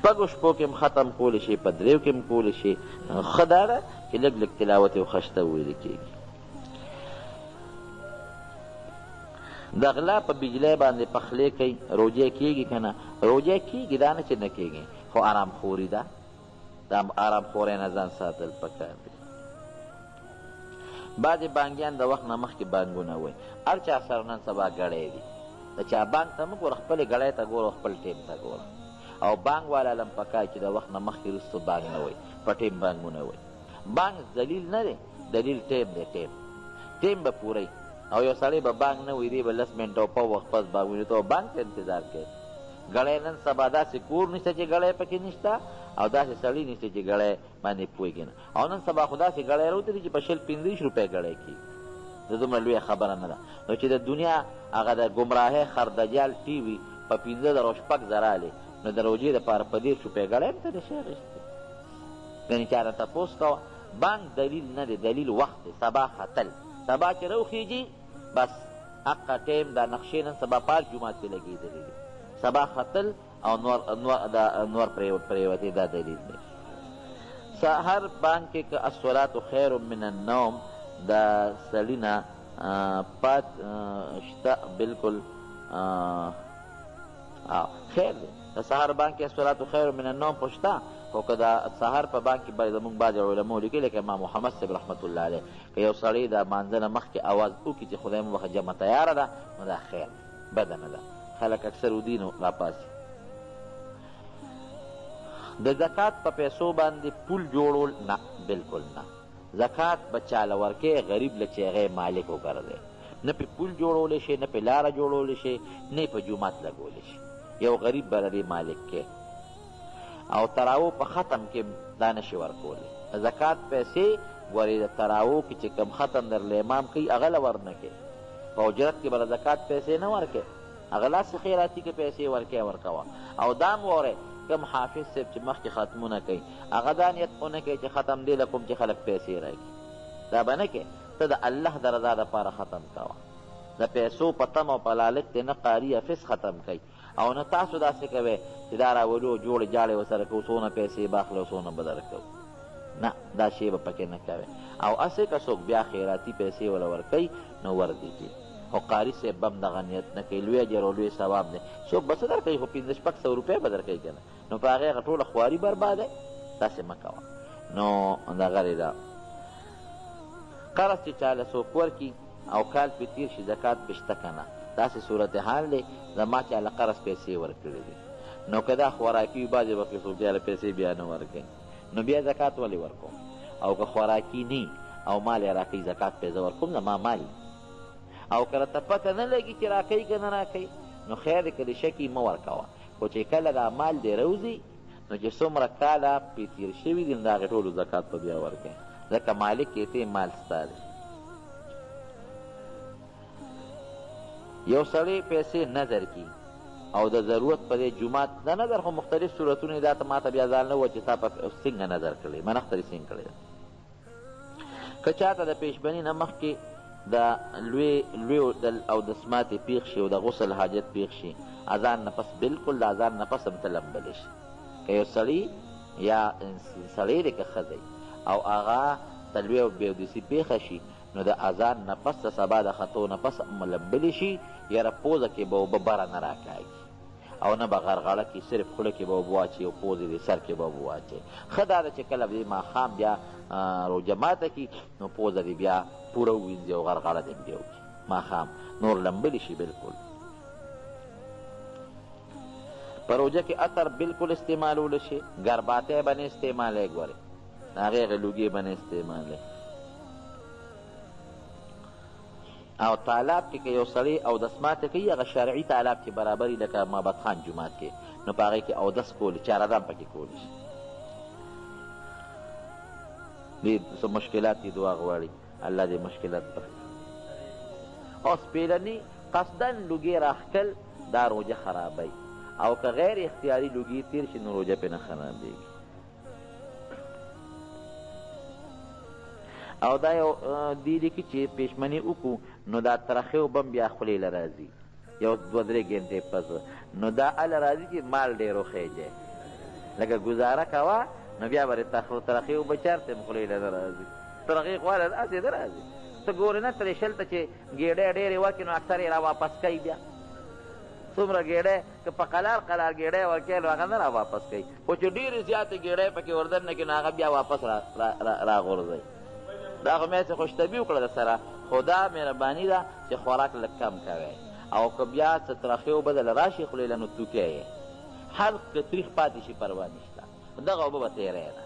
شپږو شپو کې هم ختم کولی شي، په دریو کې هم کولی شي. ښه دا ده چې لږ لږ تلاوت یې خشته ویل کېږي. د غلا په بجلی باندې پخلی کوي، روژه کېږي که نه؟ روژه کېږي، دا نه چې نه کېږي، خو آرامخوري ده. د آرامخورۍ نه ځان ساتل پکار دي. بعضې بانګیان د وخت نه مخکې بانګونه وایي. هر چا سره نن سبا ګړی دي، د چا بانګ ته مه ګوره، خپلې ګړی ته ګوره او خپل ټیم ته ګوره. او بانګ والا له هم پکار چې د وخت نه مخکې وروسته بانګ نه وایي، په ټیم بانګونه وایي. بانګ دلیل نه دی، دلیل ټیم دی. ټیم به پوره وي. او یو سړی به بانګ نه وایي، دی به لس منټه او په وخت پس بانګ وایي، نو ته به بانګ ته انتظار کوې. ګړی نن سبا داسې کور نشته چې ګړی پکې نشته، او داسې سړی نشته چې ګړی باندې پوهېږي نه. او نن سبا خو داسې ګړی راوتلي چې په 20 25 روپۍ ګړی کېږي. دا دومره لویه خبره نه ده. نو چې د دنیا هغه د ګمراهۍ خردجال ټي وي په 5000 او 6000 الې، نو د روژې دپاره په 30 روپۍ ګړی هم ته نه شې اخیستی. یعنې چا نه تپوس کوه. بانګ دلیل نه دی، دلیل وخت دی. سبا ختل، سبا چې راوخېږي بس هقه ټایم. دا نقشې نن سبا په هر جومات کې لګېدلې دي. سبا ختل او نور نور دا نور پرېوتې، دا دلیل دی. سهار بانګ کې که الصلاة خیر من النوم د سړي نه پات شته، بالکل خیر دی. د سهار بانګ کې الصلاة خیر من النوم خو شته، خو که د سهار په بانګ کې به زموږ بعضې علماو لیکلي، لکه امام محمد صاحب رحمت الله علیه، که یو سړی د مانځه نه مخکې اواز وکړي چې خدای مو بخښه جمع تیاره ده، نو دا خیر دی، بده نه ده. خلک اکثر ودي نو راپاڅي. د زکات په پیسو باندې پول جوړول نه، بالکل نه. زکات به چاله ورکې، غریب له چې هغه یې مالک وګرځي. نه پې پول جوړولی شي، نه پې لاره جوړولی شي، نه یې په جومات لګولی شي. یو غریب به د دې مالک کې. او تراو په ختم کې دا نه شي ورکولی. د زکات پیسې ګورې د تراو کې چې کوم ختم درله امام کوي هغه له ورنه کې. په اجرت کې به د زکات پیسې نه ورکې، هغه لاسې خیراتي کې پیسې ورکې ورکوه. او دا هم واورئ، کوم حافظ صاحب چې مخکې ختمونه کوي، هغه دا نیت ونه کوي چې ختم دې له کوم چې خلک پیسې راکړي. دا به نه کوې. ته د الله د رضا دپاره ختم کوه. د پیسو په تمه او په لالچ دې نه قاري حافظ ختم کوي، او نه تاسو داسې کوئ چې دا راولو او جوړې جاړې ورسره کوو، څونه پیسې به اخلو او څونه به درکوو. نه، دا شی به پکې نه کوې. او هسې که څوک بیا خیراتي پیسې وله ورکوي نو ور دې کړي، خو قاري صاحب به هم دغه نیت نه کوي. لوی اجر او لوی ثواب دی. څوک به څه درکوي، خو 5 600 روپۍ به درکوي که نه، نو په هغې هغه ټوله خواري برباده. داسې مه کوه. نو دغه دی دا قرض چې چاله څوک ورکړي او کال پرې تېر شي، زکات پرې شته که نه؟ داسې صورتحال دی، زما چاله قرض پیسې ورکړي دي، نو که دا خوراکي وي، بعضې وخت کې څوک چاله پیسې بیا نه ورکوي، نو بیا زکات ولې ورکوم؟ او که خوراکي نی او مال یې راکوي، زکات پرې زه ورکوم، زما مال دی. او که راته پته نه لګي چې راکوي که نه راکوي، نو خیر دی، که دې شک وي مه ورکوه. خو چې کله دا مال دې روځي، نو چې څومره کاله پرې تېر شوي دي، نو د هغې ټولو زکات به بیا ورکوې، ځکه مالک یې ته، مال ستا دی. یو سړی پیسې نذر کړي او د ضرورت په ځای جومات د نذر خو مختلف صورتونه دي، دا ته ماته بیا ځان نه ووایه چې تا په څنګه نذر کړی، منښته دې څنګه کړې ده. که چاته د پیشبني نه مخکې د لوی لوی او د سماتې پیښ شي او د غسل حاجت پیښ شي، اذان نه پس، بالکل د اذان نه پس هم ته لمبلی شي. که یو سړی یا سړی دی که ښځه او هغه ته لوی او بېودسي پیښه شي، نو د اذان نه پس د سبا د ختو نه پس هم لمبلی شي. یاره پوزه کې به اوبه بره نه راکاږي او نه به غرغړه کړي، صرف خوله کې به اوبه واچوي او پوزې دې سر کې به اوبه واچوي. ښه دا ده چې کله به دې ماښام بیا روژه ماته کړي، نو پوزه دې بیا پوره ووینځي او غرغړه دې بیا وکړي. ماښام نور لمبلی شي بالکل. په روژه کې عطر بالکل استعمالولی شي، ګرباتی به نه استعمالوې، ګورې د هغې هغې لوګې به نه استعمالوې. او تالاب کې که یو سړی اودس ماته کوي، هغه شرعي تالاب چې برابر وي لکه معبد خان جومات کې، نو په هغې کې اودس کولی، چاردام پکې کولی شي. دې څه مشکلات دي، دعا غواړي، الله دې مشکلات پخ کړي. او سپېلني قصدا لوګی راښکل دا روژه خرابوي، او که غیر اختیاري لوګی تېر شي نو روژه پرې نه خرابېږي. او دا یو دی لیکي چې پېشمني وکړو نو دا ترخې اوبه هم بیا خولې له راځي یو دوه درې ګنټې پس، نو دا هله راځي چې مال ډېر وخېژي. لږه ګوزاره کوه، نو بیا به دې ترخې اوبه چېرته هم خولې له نه راځي. ترخې خو هله هسې نه راځي. ته ګورې نه ترېشل ته چې ګېډۍ ډېرې ورکړې نو اکثر یې را واپس کوي بیا. څومره ګېډۍ که په قلار قلار ګېډۍ ورکړې نو هغه نه را واپس کوي، خو چې ډېرې زیاتې ګېډۍ پکې وردننه کړي نو هغه بیا واپس را راغورځوي. دا خو مې هسې خوشطبي وکړه در سره، خو دا مهرباني ده چې خوراک لږ کم کوې او که بیا څه ترخې اوبه دله راشي خولې له نو توکې یې، حلق که تریخ پاتې شي پروا نشته، دغه اوبه به تېری نه.